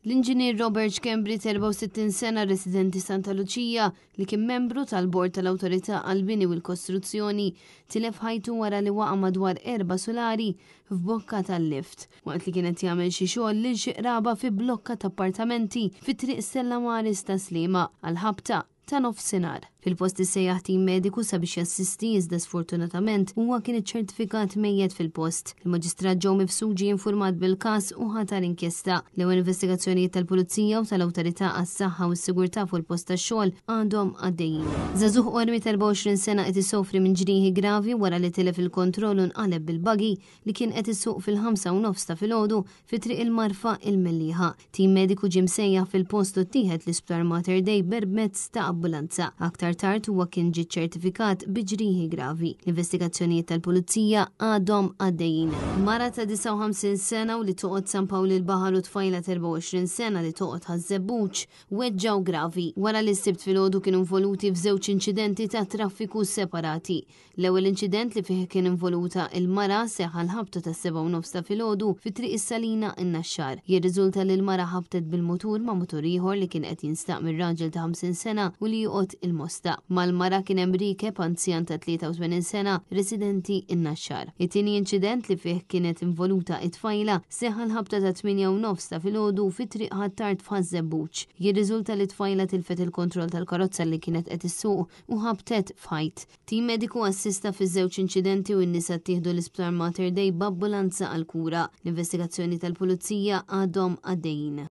L-Inġinier Robert Schembri, 64 sena, residenti Santa Luċija, li kien membru tal-Bord tal-Awtorità għall-Bini u l-Kostruzzjoni, tilef ħajtu wara li waqa' madwar erba' sulari f'bokka tal-lift, waqt li kien qed jagħmel xi xogħol lil xi qraba fi blokka ta' appartamenti fi Triq Stella Maris ta' Sliema għall-ħabta ta' nofsinhar. Fil-post issejjaħ tim mediku sabiex jassisti iżda sfortunatament huwa kien iċċertifikat mejjet fil-post. Il-Maġistrat Joe Mifsud ġie infurmat bil-każ u ħatar inkjesta. L-ewwel investigazzjonijiet tal-Pulizija u tal-Awtorità għas-Saħħa u s-Sigurtà fuq il-post tax-xogħol għadhom għaddejjin. Żagħżugħ Qormi ta' 24 sena qed isofri minn ġrieħi gravi wara li tilef il-kontroll u nqaleb bil-buggy li kien qed isuq fil-ħamsa u nofs ta' filgħodu fi Triq il-Marfa il-Mellieħa. Tim mediku ġie msejjaħ fil-post u ttieħed l-Isptar Mater Dei permezz ta' ambulanza. Aktar tard huwa kien ġie ċċertifikat bi ġrieħi gravi. L-investigazzjonijiet tal-Pulizija għadhom għaddejjin. Mara ta' 59 sena u li toqgħod San Pawl il-Baħar u tfajla ta' 24 sena li toqgħod Ħaż-Żebbuġ weġġgħu gravi wara li s-Sibt filgħodu kienu involuti f'żewġ inċidenti ta' traffiku separati. L-ewwel inċident li fih kien involuta il-mara seħħ għall-ħabta tas-sebgħa u nofs ta' filgħodu fi Triq is-Salina in-Naxxar. Jirriżulta li l-mara ħabtet bil-mutur ma' mutur ieħor li kien qed jinstaq minn raġel ta' 50 sena u li joqgħod il-Mosta. Mal-mara kien hemm riekeb anzjan ta' 83 sena residenti in-Naxxar. It-tieni inċident li fih kienet involuta it-tfajla seħħ għall-ħabta tat-tmienja u nofs ta' filgħodu fi Triq Ħ'Attard f'Ħaż-Żebbuġ. Jirriżulta li t-tfajla tilfet il-kontroll tal-karozza li kienet qed issuq u ħabtet f'ħajt. Tim mediku assista fiż-żewġ inċidenti u n-nisa ttieħdu l-Isptar Mater Dei b'ambulanza għall-kura. L-investigazzjoni tal-Pulizija għadhom għaddejjin.